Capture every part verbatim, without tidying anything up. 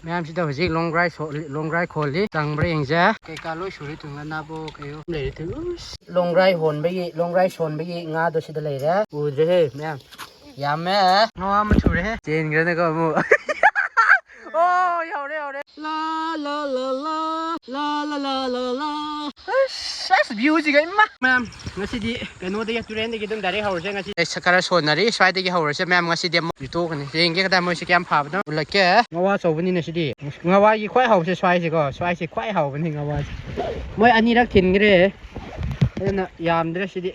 ꯃꯌꯥꯝꯁꯤꯗ ꯍꯧꯖꯤꯛ ꯂꯣꯡꯒ꯭ꯔꯥꯏ ꯁꯣ-, ꯂꯣꯡꯒ꯭ꯔꯥꯏ ꯈꯣꯜꯂꯤ꯫ ꯆꯪꯕ꯭ꯔꯥ ꯌꯦꯡꯁꯦ꯫ ꯀꯩꯀꯥ ꯂꯣꯏ ꯁꯨꯔꯦ꯫ ꯇꯨ ꯉꯥ ꯅꯥꯕꯣ ꯀꯩꯌꯣ ꯂꯩꯔꯦ꯫ ꯇꯨ ꯎꯁ꯫ ꯂꯣꯡꯒ꯭ꯔꯥꯏ ꯍꯣꯟꯕꯒꯤ, ꯂꯣꯡꯒ꯭ꯔꯥꯏ ꯁꯣꯟꯕꯒꯤ ꯉꯥꯗꯣ ꯁꯤꯗ ꯂꯩꯔꯦ꯫ ꯎꯗ꯭ꯔꯦꯍꯦ ꯃꯌꯥꯝ꯫ ꯌꯥꯝꯃꯦ꯫ ꯉꯥ ꯑꯃ ꯁꯨꯔꯦꯍꯦ꯫ ꯆꯦꯟꯈ꯭ꯔꯦꯅꯦꯀꯣ ꯑꯃꯨꯛ꯫ ꯑꯣ, ꯌꯧꯔꯦ, ꯌꯧꯔꯦ꯫ ꯂꯥ, ꯂꯥ, ꯂꯥ, ꯂꯥ꯫ ꯂꯥ, ꯂꯥ, ꯂꯥ, ꯂꯥ, ꯂꯥ꯫ ꯑꯁ, ꯑꯁ, view ꯁꯤꯒ ꯏꯃꯥ꯫ ꯃꯌꯥꯝ, ꯉꯁꯤꯗꯤ ꯀꯩꯅꯣꯗꯒꯤ, ꯇꯨꯔꯦꯟꯗꯒꯤ ꯑꯗꯨꯝ direct ꯍꯧꯔꯁꯦ ꯉꯁꯤ꯫ ꯑꯩ ꯈꯔ ꯁꯣꯟꯅꯔꯤ, ꯁ꯭ꯋꯥꯏꯗꯒꯤ ꯍꯧꯔꯁꯦ ꯃꯌꯥꯝ꯫ ꯉꯁꯤꯗꯤ ꯑꯃꯨꯛ ꯌꯨꯇꯣꯛꯀꯅꯤ꯫ ꯌꯦꯡꯒꯦ ꯀꯗꯥꯏ ꯃꯣꯏꯁꯦ ꯀꯌꯥꯝ ꯐꯥꯕꯅꯣ꯫ ꯎꯠꯂꯛꯀꯦ꯫ ꯉꯋꯥ ꯑꯆꯧꯕꯅꯤꯅꯦ ꯁꯤꯗꯤ꯫ ꯉꯋꯥꯒꯤ ꯈ꯭ꯋꯥꯏ ꯍꯥꯎꯕꯁꯦ ꯁ꯭ꯋꯥꯏꯁꯦꯀꯣ꯫ ꯁ꯭ꯋꯥꯏꯁꯦ ꯈ꯭ꯋꯥꯏ ꯍꯥꯎꯕꯅꯤ ꯉꯋꯥꯁꯦ꯫ ꯃꯣꯏ ꯑꯅꯤꯔꯛ ꯊꯤꯟꯈ꯭ꯔꯦ꯫ ꯑꯗꯨꯅ ꯌꯥꯝꯗ꯭ꯔꯦ ꯁꯤꯗꯤ꯫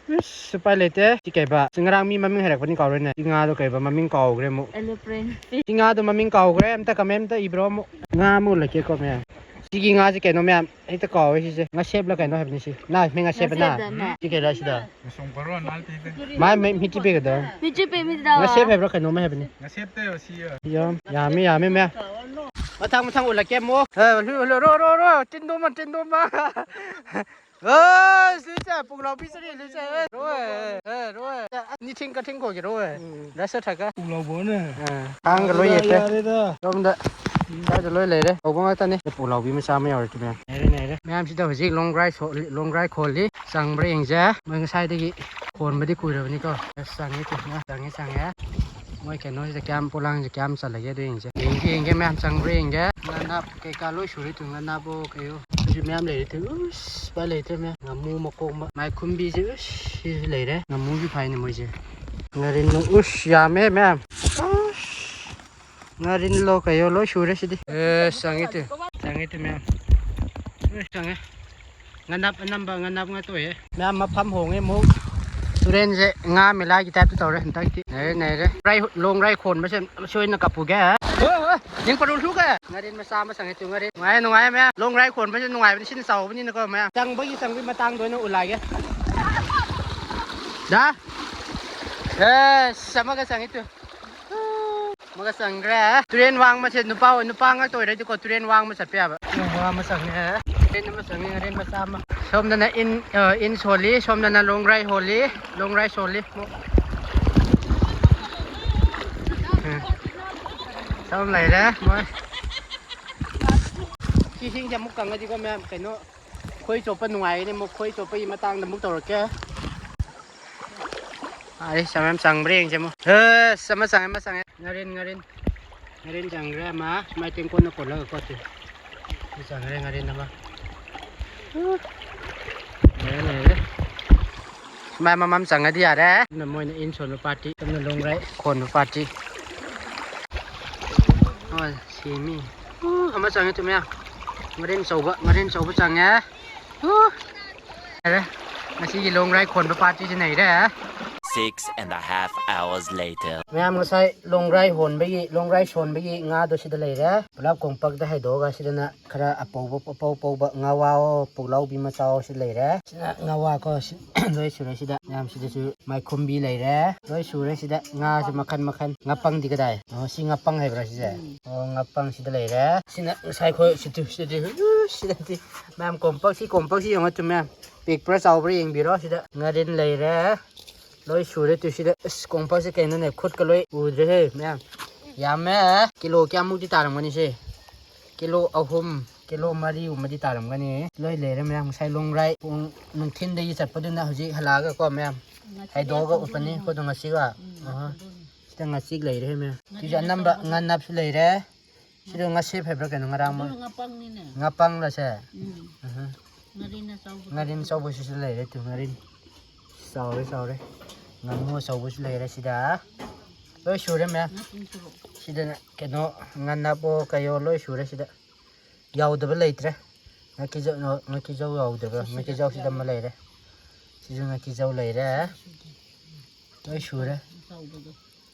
ꯑꯁ, ꯎꯄꯥꯏ ꯂꯩꯇꯦ꯫ ꯁꯤ ꯀꯩꯕ? ꯁꯤ ꯉꯔꯥꯡ ꯃꯤ ꯃꯃꯤꯡ ꯍꯥꯏꯔꯛꯄꯅꯤ, ꯀꯥꯎꯔꯦꯅꯦ꯫ ꯁꯤ ꯉꯥꯗꯣ ꯀꯩꯕ? ꯃꯃꯤꯡ ꯀꯥꯎꯈ꯭ꯔꯦ ꯑꯃꯨꯛ꯫ Elephant fish꯫ ꯁꯤ ꯉꯥꯗꯣ ꯃꯃꯤꯡ ꯀꯥꯎꯈ꯭ꯔꯦ꯫ ꯑꯝꯇ comment ꯑꯝꯇ ꯏꯕ꯭ꯔꯣ ꯑꯃꯨꯛ꯫ ꯉꯥ ꯑꯃ ꯎꯠꯂꯛꯀꯦꯀꯣ ꯃꯌꯥꯝ꯫ ꯁꯤꯒꯤ ꯉꯥꯁꯦ ꯀꯩꯅꯣ ꯃꯌꯥꯝ? ꯍꯦꯛꯇ ꯀꯥꯎꯋꯦ ꯁꯤꯁꯦ꯫ ꯉꯥꯁꯦꯞꯂ ꯀꯩꯅꯣ ꯍꯥꯏꯕꯅꯤ ꯁꯤ꯫ ꯅꯥ, ꯃꯤ ꯉꯥꯁꯦꯞ ꯅꯥ꯫ ꯉꯥꯁꯦꯞ ꯅꯥ꯫ ꯁꯤ ꯀꯩꯔꯥ ꯁꯤꯗ? ꯃꯥꯏ ꯃꯤ-, ꯃꯤꯠꯁꯤ ꯄꯤꯒꯗꯧꯔꯦ꯫ ꯃꯤꯠꯁꯤ ꯄꯤ, ꯃꯤꯠꯁꯤ ꯇꯥꯎ꯫ ꯉꯥꯁꯦꯞ ꯍꯥꯏꯕ꯭ꯔꯥ ꯀꯩꯅꯣꯝ ꯍꯥꯏꯕꯅꯤ꯫ ꯌꯥꯝ, ꯌꯥꯝꯃꯤ, ꯌꯥꯝꯃꯤ ꯃꯌꯥꯝ꯫ ꯃꯊꯪ, ꯃꯊꯪ ꯎꯠꯂꯛꯀꯦ ꯑꯃꯨꯛ꯫ ꯑꯦ, ꯍꯨ-, ꯍꯨ-, ꯔꯣ, ꯔꯣ, ꯔꯣ, ꯇꯤꯟꯗꯣꯝꯃ, ꯇꯤꯟꯗꯣꯝꯃ꯫ ꯑꯦ, ꯂꯨꯏꯆꯦ, ꯄꯨꯛꯂꯥꯎꯕꯤ ꯆꯠꯂꯤ, ꯂꯨꯏꯆꯦ꯫ ꯑꯦ, ꯔꯣ, ꯑꯦ, ꯑꯦ, ꯔꯣ, ꯑꯦ꯫ ꯅꯤꯊꯤꯡ ꯀꯊꯤꯡ ꯈꯣꯏꯒꯤ ꯔꯣ, ꯑꯦ꯫ ꯎꯝ꯫ ꯗꯁ ꯊꯛꯀ꯫ ꯄꯨꯛꯂꯥꯎꯕꯅꯦ꯫ ꯑꯦ, ꯊꯥꯡꯒ ꯂꯣꯏ ꯌꯥꯔꯦꯗ, ꯌꯦꯠꯇꯦ꯫ ꯌꯥꯔꯦꯗ꯫ ꯁꯣꯝꯗ, ꯁ꯭ꯋꯥꯏꯗ ꯂꯣꯏ ꯂꯩꯔꯦ꯫ ꯇꯧꯕ ꯉꯥꯛꯇꯅꯤ꯫ ꯄꯨꯛꯂꯥꯎꯕꯤ ꯃꯆꯥ ꯑꯃ ꯌꯥꯎꯔꯦ, ꯃꯌꯥꯝ꯫ ꯂꯩꯔꯦ, ꯂꯩꯔꯦ꯫ ꯃꯌꯥꯝꯁꯤꯗ ꯍꯧꯖꯤꯛ ꯂꯣꯡꯒ꯭ꯔꯥꯏ ꯁꯣ-, ꯂꯣꯡꯒ꯭ꯔꯥꯏ ꯈꯣꯜꯂꯤ꯫ ꯆꯪꯕ꯭ꯔꯥ ꯌꯦꯡꯁꯦ꯫ ꯃꯣꯏ ꯉꯁꯥꯏꯗꯒꯤ ꯈꯣꯟꯕꯗꯤ ꯀꯨꯏꯔꯕꯅꯤꯀꯣ꯫ ꯑꯁ, ꯆꯪꯉꯦ ꯇꯨ꯫ ꯆꯪꯉꯦ, ꯆꯪꯉꯦ꯫ ꯃꯣꯏ ꯀꯩꯅꯣꯁꯤꯗ ꯀꯌꯥꯝ, ꯄꯣꯂꯥꯡꯁꯦ ꯀꯌꯥꯝ ꯆꯜꯂꯒꯦ ꯑꯗꯨ ꯌꯦꯡꯁꯦ꯫ ꯌꯦꯡꯒꯦ, ꯌꯦꯡꯒꯦ ꯃꯌꯥꯝ ꯆꯪꯕ꯭ꯔꯥ ꯌꯦꯡꯒꯦ꯫ ꯉꯥ ꯅꯥꯞ ꯀꯩꯀꯥ ꯂꯣꯏ ꯁꯨꯔꯦ ꯇꯨ꯫ ꯉꯥ ꯅꯥꯞꯄꯣ ꯀꯩꯌꯣ꯫ ꯑꯗꯨꯁꯨ ꯃꯌꯥꯝ ꯂꯩꯔꯦ ꯇꯨ꯫ ꯎꯁ, ꯎꯄꯥꯏ ꯂꯩꯇ꯭ꯔꯦ ꯃꯌꯥꯝ꯫ ꯉꯥꯃꯨ ꯃꯀꯣꯛ ꯑꯃ꯫ ꯃꯥꯏꯈꯨꯝꯕꯤꯁꯦ, ꯎꯁ, ꯁꯤꯁꯨ ꯂꯩꯔꯦ꯫ ꯉꯥꯃꯨꯁꯨ ꯐꯥꯏꯅꯦ ꯃꯣꯏꯁꯦ꯫ ꯉꯥꯔꯤꯟ, ꯎꯁ, ꯌꯥꯝꯃꯦ ꯃꯌꯥꯝ꯫ ꯎꯁ꯫ ꯉꯥꯔꯤꯟꯂꯣ ꯀꯩꯌꯣ ꯂꯣꯏ ꯁꯨꯔꯦ ꯁꯤꯗꯤ꯫ ꯑꯦ, ꯆꯪꯉꯤ ꯇꯨ꯫ ꯆꯪꯉꯤ ꯇꯨ ꯃꯌꯥꯝ꯫ ꯂꯣꯏ ꯆꯪꯉꯦ꯫ ꯉꯥꯅꯞ ꯑꯅꯝꯕ ꯉꯥꯅꯞ ꯉꯥꯛꯇ ꯑꯣꯏꯌꯦ꯫ ꯃꯌꯥꯝ ꯃꯐꯝ ꯍꯣꯡꯉꯦ ꯑꯃꯨꯛ꯫ ꯇꯨꯔꯦꯟꯁꯦ ꯉꯥ ꯃꯦꯂꯥꯒꯤ type ꯇ ꯇꯧꯔꯦ ꯍꯟꯗꯛꯇꯤ꯫ ꯅꯩꯔꯦ, ꯅꯩꯔꯦ꯫ ꯂꯣꯡꯒ꯭ꯔꯥꯏ, ꯂꯣꯡꯒ꯭ꯔꯥꯏ ꯈꯣꯟꯕꯁꯦ ꯁꯣꯏꯅ ꯀꯥꯞꯄꯨꯒꯦ꯫ ꯍꯣꯏ, ꯍꯣꯏ꯫ ꯌꯦꯡ ꯄꯔꯨ ꯂꯨꯒꯦ꯫ ꯉꯥꯔꯦꯟ ꯃꯆꯥ ꯑꯃ ꯆꯪꯉꯦ ꯇꯨ, ꯉꯥꯔꯦꯟ꯫ ꯅꯨꯡꯉꯥꯏꯌꯦ, ꯅꯨꯡꯉꯥꯏꯌꯦ ꯃꯌꯥꯝ꯫ ꯂꯣꯡꯒ꯭ꯔꯥꯏ ꯈꯣꯟꯕꯁꯦ ꯅꯨꯡꯉꯥꯏꯕꯅꯤ, ꯁꯤꯅ ꯆꯥꯎꯕꯅꯤꯅꯀꯣ ꯃꯌꯥꯝ꯫ ꯆꯪꯕꯒꯤ, ꯆꯪꯕꯒꯤ ꯃꯇꯥꯡꯗ ꯑꯣꯏꯅ ꯎꯠꯂꯛꯑꯒꯦ꯫ ꯗꯥ? ꯑꯦꯁ, ꯑꯃꯒ ꯆꯪꯉꯤ ꯇꯨ꯫ ꯑꯃꯒ ꯆꯪꯈ꯭ꯔꯦ꯫ ꯇꯨꯔꯦꯟ ꯋꯥꯡꯃꯁꯦ ꯅꯨꯄꯥ, ꯅꯨꯄꯥ ꯉꯥꯛꯇ ꯑꯣꯏꯔꯗꯤꯀꯣ, ꯇꯨꯔꯦꯟ ꯋꯥꯡꯃ ꯆꯠꯄ ꯌꯥꯕ꯫ ꯇꯨꯔꯦꯟ ꯋꯥꯡꯃ ꯆꯪꯉꯦ꯫ ꯇꯨꯔꯦꯟ ꯑꯃ ꯆꯪꯉꯦ, ꯉꯥꯔꯦꯟ ꯃꯆꯥ ꯑꯃ꯫ ꯁꯣꯝꯗꯅ ꯏꯟ, ꯑ, ꯏꯟ ꯁꯣꯜꯂꯤ, ꯁꯣꯝꯗꯅ ꯂꯣꯡꯒ꯭ꯔꯥꯏ ꯍꯣꯜꯂꯤ, ꯂꯣꯡꯒ꯭ꯔꯥꯏ ꯁꯣꯜꯂꯤ꯫ ꯎꯝ꯫ ꯇꯧꯔ ꯂꯩꯔꯦ ꯃꯣꯏ꯫ ꯁꯤꯁꯤꯡꯁꯦ ꯑꯃꯨꯛ ꯀꯪꯉꯗꯤꯀꯣ ꯃꯌꯥꯝ, ꯀꯩꯅꯣ, ꯈꯣꯏ ꯆꯣꯞꯄ ꯅꯨꯡꯉꯥꯏꯒꯅꯤ꯫ ꯑꯃꯨꯛ ꯈꯣꯏ ꯆꯣꯞꯄꯒꯤ ꯃꯇꯥꯡꯗ ꯑꯃꯨꯛ ꯇꯧꯔꯛꯀꯦ꯫ ꯑꯩ ꯁꯝ ꯌꯥꯝ ꯆꯪꯕ꯭ꯔꯥ ꯌꯦꯡꯁꯦ ꯑꯃꯨꯛ꯫ ꯑꯁ, ꯑꯃ ꯆꯪꯉꯦ, ꯑꯃ ꯆꯪꯉꯦ꯫ ꯉꯥꯔꯤꯟ, ꯉꯥꯔꯤꯟ꯫ ꯉꯥꯔꯤꯟ ꯆꯪꯈ꯭ꯔꯦ ꯑꯃ꯫ ꯁꯨꯃꯥꯏꯅ ꯇꯦꯡꯀꯣꯠꯅ ꯀꯣꯜꯂꯒꯀꯣ, ꯁꯤ꯫ ꯁꯤ ꯆꯪꯈ꯭ꯔꯦ ꯉꯥꯔꯤꯟ ꯑꯃ꯫ ꯎ꯫ ꯂꯩꯔꯦ, ꯂꯩꯔꯦ꯫ ꯁꯨꯃꯥꯏ ꯑꯃꯃꯝ ꯆꯪꯉꯗꯤ ꯌꯥꯔꯦ꯫ ꯑꯗꯨꯅ ꯃꯣꯏꯅ ꯏꯟ ꯁꯣꯟꯕ ꯄꯥꯔꯇꯤ, ꯑꯗꯨꯅ ꯂꯣꯡ ꯔꯥꯏ ꯈꯣꯟꯕ ꯄꯥꯔꯇꯤ꯫ ꯍꯣꯏ, ꯁꯦꯝꯃꯤ꯫ ꯎ, ꯑꯃ ꯆꯪꯉꯦ, ꯇꯨ ꯃꯌꯥꯝ꯫ ꯉꯥꯔꯤꯟ ꯑꯆꯧꯕ, ꯉꯥꯔꯤꯟ ꯑꯆꯧꯕ ꯆꯪꯉꯦ꯫ ꯎ꯫ ꯌꯥꯔꯦ꯫ ꯉꯁꯤꯒꯤ ꯂꯣꯡ ꯔꯥꯏ ꯈꯣꯟꯕ ꯄꯥꯔꯇꯤꯁꯤ ꯅꯩꯔꯦ꯫ Six and a half hours later. ꯃꯌꯥꯝ, ꯉꯁꯥꯏ ꯂꯣꯡ ꯔꯥꯏ ꯍꯣꯟꯕꯒꯤ, ꯂꯣꯡ ꯔꯥꯏ ꯁꯣꯟꯕꯒꯤ ꯉꯥꯗꯣ ꯁꯤꯗ ꯂꯩꯔꯦ꯫ ꯄꯨꯂꯞ ꯀꯣꯝꯄꯥꯛꯇ ꯍꯩꯗꯣꯛꯑꯒ ꯁꯤꯗꯅ ꯈꯔ ꯑꯄꯧꯕ, ꯑꯄꯧ ꯑꯄꯧꯕ ꯉꯥꯋꯥꯑꯣ, ꯄꯨꯛꯂꯥꯎꯕꯤ ꯃꯆꯥꯑꯣ ꯁꯤ ꯂꯩꯔꯦ꯫ ꯁꯤꯅ ꯉꯥꯋꯥꯀꯣ, ꯁꯤ ꯂꯣꯏ ꯁꯨꯔꯦ ꯁꯤꯗ꯫ ꯃꯌꯥꯝ, ꯁꯤꯗꯁꯨ ꯃꯥꯏꯈꯨꯝꯕꯤ ꯂꯩꯔꯦ꯫ ꯂꯣꯏ ꯁꯨꯔꯦ ꯁꯤꯗ꯫ ꯉꯥꯁꯨ ꯃꯈꯟ ꯃꯈꯟ꯫ ꯉꯥꯄꯪꯗꯤ ꯀꯗꯥꯏ? ꯑꯣ, ꯁꯤ ꯉꯥꯄꯪ ꯍꯥꯏꯕ꯭ꯔꯥ ꯁꯤꯁꯦ? ꯎꯝ꯫ ꯑꯣ, ꯉꯥꯄꯪ ꯁꯤꯗ ꯂꯩꯔꯦ꯫ ꯁꯤꯅ ꯉꯁꯥꯏ ꯑꯩꯈꯣꯏ ꯁꯤꯗꯤ, ꯁꯤꯗꯤ, ꯎ, ꯁꯤꯗꯗꯤ꯫ ꯃꯌꯥꯝ, ꯀꯣꯝꯄꯥꯛꯁꯤ, ꯀꯣꯝꯄꯥꯛꯁꯤ ꯌꯦꯡꯉꯣ, ꯆꯨꯝꯃꯦ꯫ ꯄꯤꯛꯄ꯭ꯔꯥ ꯆꯥꯎꯕ꯭ꯔꯥ ꯌꯦꯡꯕꯤꯔꯣ꯫ ꯁꯤꯗ ꯉꯥꯔꯤꯟ ꯂꯩꯔꯦ꯫ ꯂꯣꯏ ꯁꯨꯔꯦ꯫ ꯇꯨ ꯁꯤꯗ꯫ ꯑꯁ, ꯀꯣꯝꯄꯥꯛꯁꯦ ꯀꯩꯅꯣꯅꯦ, ꯈꯨꯠꯀ ꯂꯣꯏ ꯎꯗ꯭ꯔꯦꯍꯦ ꯃꯌꯥꯝ꯫ ꯌꯥꯝꯃꯦ꯫ ꯀꯤꯂꯣ ꯀꯌꯥꯃꯨꯛꯇꯤ ꯇꯥꯔꯝꯒꯅꯤ ꯁꯤ? ꯀꯤꯂꯣ ꯑꯍꯨꯝ, ꯀꯤꯂꯣ ꯃꯔꯤꯒꯨꯝꯕꯗꯤ ꯇꯥꯔꯝꯒꯅꯤ꯫ ꯂꯣꯏ ꯂꯩꯔꯦ ꯃꯌꯥꯝ꯫ ꯉꯁꯥꯏ ꯂꯣꯡ ꯔꯥꯏ ꯄꯨꯡ ꯅꯨꯡꯊꯤꯟꯗꯒꯤ ꯆꯠꯄꯗꯨꯅ ꯍꯧꯖꯤꯛ ꯍꯜꯂꯛꯑꯒꯀꯣ ꯃꯌꯥꯝ꯫ ꯉꯁꯤ ꯍꯩꯗꯣꯛꯑꯒ ꯂꯩꯔꯦ ꯎꯞꯄꯅꯤ꯫ ꯎꯝ꯫ ꯑꯩꯈꯣꯏꯗꯣ ꯉꯁꯤꯒ꯫ ꯎꯝ, ꯑꯍ꯫ ꯑꯗꯨꯅꯤ꯫ ꯁꯤꯗ ꯉꯥꯆꯤꯛ ꯂꯩꯔꯦ ꯃꯌꯥꯝ꯫ ꯁꯤꯁꯨ ꯉꯥꯆꯤꯛ ꯑꯅꯝꯕ ꯑꯆꯧꯕꯗꯣ꯫ ꯉꯥꯅꯞꯁꯨ ꯂꯩꯔꯦ꯫ ꯁꯤꯗ ꯉꯥꯁꯦꯞ ꯍꯥꯏꯕ꯭ꯔꯥ ꯀꯩꯅꯣ ꯉꯔꯥꯡ ꯃꯣꯏ ꯑꯗꯨ ꯉꯥꯄꯪꯅꯤꯅꯦ꯫ ꯉꯥꯄꯪꯂꯁꯦ? ꯎꯝ꯫ ꯑꯍ꯫ ꯉꯥꯔꯤꯟ ꯑꯆꯧꯕꯗꯣ꯫ ꯉꯥꯔꯤꯟ ꯑꯆꯧꯕꯁꯤꯁꯨ ꯂꯩꯔꯦ ꯇꯨ ꯉꯥꯔꯤꯟ꯫ ꯆꯥꯎꯔꯦ, ꯆꯥꯎꯔꯦ꯫ ꯉꯥꯃꯨ ꯑꯆꯧꯕꯁꯨ ꯂꯩꯔꯦ ꯁꯤꯗ꯫ ꯂꯣꯏ ꯁꯨꯔꯦ ꯃꯌꯥꯝ꯫ ꯉꯥꯄꯨꯡ ꯁꯨꯔꯣ꯫ ꯁꯤꯗꯅ ꯀꯩꯅꯣ ꯉꯥꯅꯞꯑꯣ ꯀꯩꯑꯣ ꯂꯣꯏ ꯁꯨꯔꯦ ꯁꯤꯗ꯫ ꯌꯥꯎꯗꯕ ꯂꯩꯇ꯭ꯔꯦ꯫ ꯉꯥꯀꯤꯖꯧ, ꯉꯥꯀꯤꯖꯧ ꯌꯥꯎꯗꯕ꯫ ꯉꯥꯀꯤꯖꯧ ꯁꯤꯗ ꯑꯃ ꯂꯩꯔꯦ꯫ ꯁꯤꯁꯨ ꯉꯥꯀꯤꯖꯧ ꯂꯩꯔꯦ꯫ ꯂꯣꯏ ꯁꯨꯔꯦ꯫ ꯑꯆꯧꯕꯗꯣ꯫